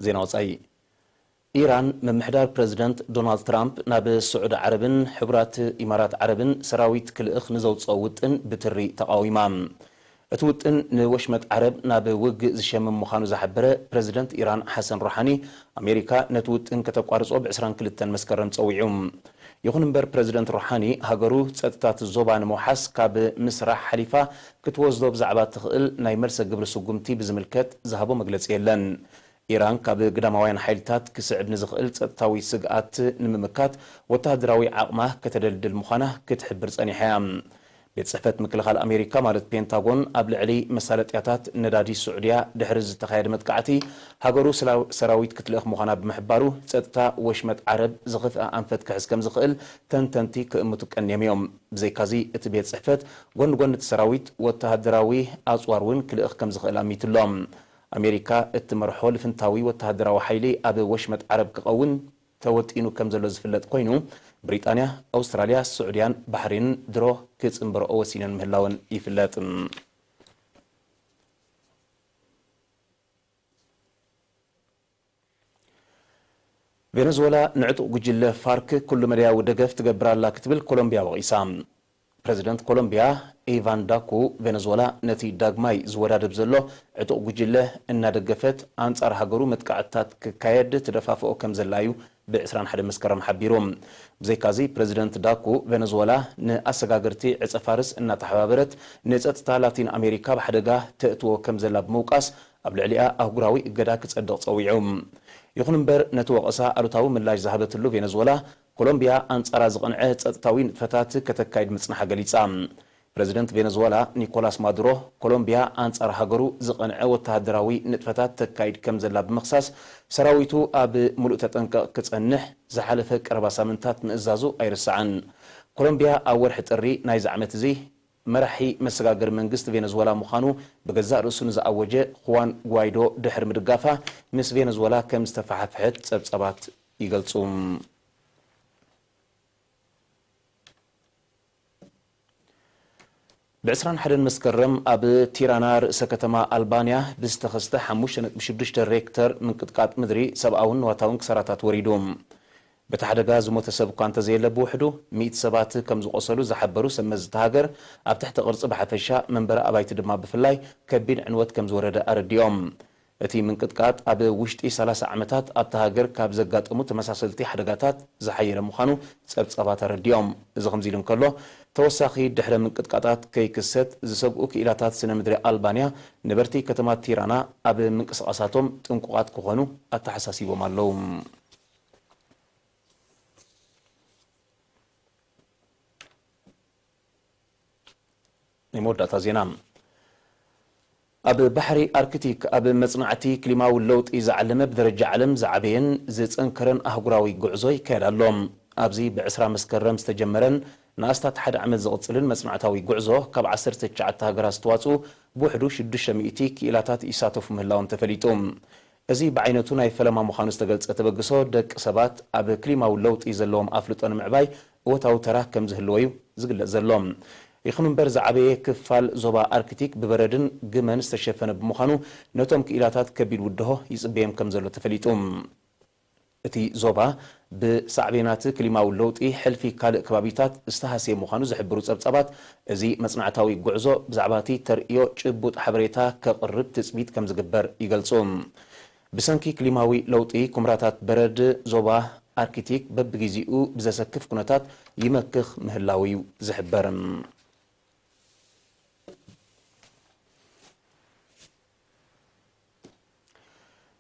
ዜና ወጻኢ። ኢራን፣ ምምሕዳር ፕረዚደንት ዶናልድ ትራምፕ ናብ ስዑዲ ዓረብን ሕቡራት ኢማራት ዓረብን ሰራዊት ክልእኽ ንዘውጽኦ ውጥን ብትሪ ተቓዊማ። እቲ ውጥን ንወሽመጥ ዓረብ ናብ ውግእ ዝሸምም ምዃኑ ዝሓበረ ፕረዚደንት ኢራን ሓሰን ሮሓኒ፣ ኣሜሪካ ነቲ ውጥን ከተቋርጾ ብ ዕስራን ክልተን መስከረም ጸዊዑ። ይኹን እምበር፣ ፕረዚደንት ሮሓኒ፣ ሃገሩ ጸጥታ እቲ ዞባ ንምውሓስ ካብ ምስራሕ ሓሊፋ ክትወስዶ ብዛዕባ እትኽእል ናይ መልሰ ግብሪ ስጉምቲ ብዝምልከት ዝሃቦ መግለጺ የለን። ኢራን ካብ ግዳማውያን ሓይልታት ክስዕብ ንዝኽእል ጸጥታዊ ስግኣት ንምምካት ወተሃደራዊ ዓቕማ ከተደልድል ምዃና ክትሕብር ጸኒሓ እያ። ቤት ጽሕፈት ምክልኻል ኣሜሪካ፣ ማለት ፔንታጎን፣ ኣብ ልዕሊ መሳለጥያታት ነዳዲ ስዑድያ ድሕሪ ዝተኻየደ መጥቃዕቲ፣ ሃገሩ ስላ-፣ ሰራዊት ክትልእኽ ምዃና ብምሕባሩ፣ ጸጥታ ወሽመጥ ዓረብ ዝኸፍአ ኣንፈት ክሕዝ ከም ዝኽእል ተንተንቲ ክእምቱ ቀንዮም እዮም። ብዘይካዚ፣ እቲ ቤት ጽሕፈት፣ ጎኒ ጎኒ እቲ ሰራዊት፣ ወተሃደራዊ ኣጽዋር እውን ክልእኽ ከም ዝኽእል ኣሚቱ ኣሎ። ኣሜሪካ እትመርሖ ልፍንታዊ ወተሃደራዊ ሓይሊ ኣብ ወሽመጥ ዓረብ ክኸውን ተወጢኑ ከም ዘሎ ዝፍለጥ ኮይኑ፣ ብሪጣንያ፣ ኣውስትራልያ፣ ስዑድያን ባሕሬንን ድሮ ክጽንበርኦ ወሲነን ምህላወን ይፍለጥ። ቬነዙዌላ ንዕጡቕ ጉጅለ ፋርክ ኩሉ መዳያዊ ደገፍ ትገብር ኣላ ክትብል ኮሎምብያ ወቒሳ። ፕረዚደንት ኮሎምብያ ኢቫን ዳኩ፣ ቬነዙዌላ ነቲ ዳግማይ ዝወዳደብ ዘሎ ዕጡቕ ጉጅለ እናደገፈት፣ ኣንጻር ሃገሩ መጥቃዕትታት ክካየድ ትደፋፍኦ ከም ዘላ እዩ ብ ዕስራን ሓደን መስከረም ሓቢሩ። ብዘይካዚ፣ ፕረዚደንት ዳኩ፣ ቬነዙዌላ ንኣሰጋገርቲ ዕጸ ፋርስ እናተሓባበረት፣ ንጸጥታ ላቲን ኣሜሪካ ኣብ ሓደጋ ተእትዎ ከም ዘላ ብምውቃስ፣ ኣብ ልዕሊኣ ኣህጉራዊ እገዳ ክጸድቕ ጸዊዑ። ይኹን እምበር፣ ነቲ ወቐሳ ኣሉታዊ ምላሽ ዝሃበትሉ ቬነዙዌላ፣ ኮሎምብያ ኣንጻራ ዝቐንዐ ጸጥታዊ ንጥፈታት ከተካይድ ምጽንሓ ገሊጻ። ፕረዚደንት ቬነዙዌላ ኒኮላስ ማዱሮ፣ ኮሎምብያ ኣንጻር ሃገሩ ዝቐንዐ ወተሃደራዊ ንጥፈታት ተካይድ ከም ዘላ ብምኽሳስ፣ ሰራዊቱ ኣብ ምሉእ ተጠንቀቕ ክጸንሕ ዝሓለፈ ቀረባ ሳምንታት ምእዛዙ ኣይርሳዕን። ኮሎምብያ ኣብ ወርሒ ጥሪ ናይዚ ዓመት እዚ፣ መራሒ መሰጋገሪ መንግስቲ ቬነዙዌላ ምዃኑ ብገዛእ ርእሱ ንዝኣወጀ ኹዋን ጓይዶ ድሕሪ ምድጋፋ፣ ምስ ቬነዙዌላ ከም ዝተፈሓፍሐት ጸብጻባት ይገልጹ። ብ ዕስራን ሓደን መስከረም ኣብ ቲራና፣ ርእሰ ከተማ ኣልባንያ፣ ብዝተኸስተ ሓሙሽተ ነጥቢ ሽዱሽተ ሬክተር ምንቅጥቃጥ ምድሪ ሰብኣውን ንዋታውን ክሳራታት ወሪዱ። በቲ ሓደጋ ዝሞተ ሰብ እኳ እንተዘየለ፣ ብውሕዱ ሚእቲ ሰባት ከም ዝቖሰሉ ዝሓበሩ ሰብ መዚ እታ ሃገር፣ ኣብ ትሕቲ ቅርጺ ብሓፈሻ፣ መንበሪ ኣባይቲ ድማ ብፍላይ፣ ከቢድ ዕንወት ከም ዝወረደ ኣረዲኦም። እቲ ምንቅጥቃጥ ኣብ ውሽጢ ሰላሳ ዓመታት ኣብታ ሃገር ካብ ዘጋጠሙ ተመሳሰልቲ ሓደጋታት ዝሓየለ ምዃኑ ጸብጻባት ኣረዲኦም። እዚ ከምዚ ኢሉ እንከሎ፣ ተወሳኺ ድሕረ ምንቅጥቃጣት ከይክሰት ዝሰግኡ ክኢላታት ስነ ምድሪ ኣልባንያ፣ ነበርቲ ከተማ ቲራና ኣብ ምንቅስቓሳቶም ጥንቁቓት ክኾኑ ኣተሓሳሲቦም ኣለዉ። ናይ መወዳእታ ዜና። ኣብ ባሕሪ ኣርክቲክ ኣብ መጽናዕቲ ክሊማዊ ለውጢ ዝዓለመ ብደረጃ ዓለም ዝዓበየን ዝጸንከረን ኣህጉራዊ ጉዕዞ ይካየድ ኣሎ። ኣብዚ ብ ዕስራ መስከረም ዝተጀመረን ንኣስታት ሓደ ዓመት ዝቕጽልን መጽናዕታዊ ጉዕዞ፣ ካብ ዓሰርተ ትሽዓተ ሃገራት ዝተዋጽኡ ብውሕዱ ሽዱሽተ ሚእቲ ክኢላታት ይሳተፉ ምህላዎም ተፈሊጡ። እዚ ብዓይነቱ ናይ ፈለማ ምዃኑ ዝተገልጸ ተበግሶ፣ ደቂ ሰባት ኣብ ክሊማዊ ለውጢ ዘለዎም ኣፍልጦ ንምዕባይ እወታዊ ተራ ከም ዝህልዎ እዩ ዝግለጽ ዘሎ። ይኹን እምበር፣ ዝዓበየ ክፋል ዞባ ኣርክቲክ ብበረድን ግመን ዝተሸፈነ ብምዃኑ፣ ነቶም ክኢላታት ከቢድ ውድሆ ይጽበዮም ከም ዘሎ ተፈሊጡ። እቲ ዞባ ብሳዕቤናት ክሊማዊ ለውጢ ሕልፊ ካልእ ከባቢታት ዝተሃስየ ምዃኑ ዝሕብሩ ጸብጻባት፣ እዚ መጽናዕታዊ ጉዕዞ ብዛዕባ እቲ ተርእዮ ጭቡጥ ሓበሬታ ከቕርብ ትጽቢት ከም ዝግበር ይገልጹ። ብሰንኪ ክሊማዊ ለውጢ፣ ኩምራታት በረድ ዞባ ኣርክቲክ በብግዜኡ ብዘሰክፍ ኩነታት ይመክኽ ምህላዉ እዩ ዝሕበር።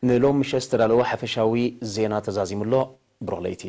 ንሎሚ ምሸት ዝተዳለወ ሓፈሻዊ ዜና ተዛዚሙ ኣሎ። ብሩኽ ለይቲ።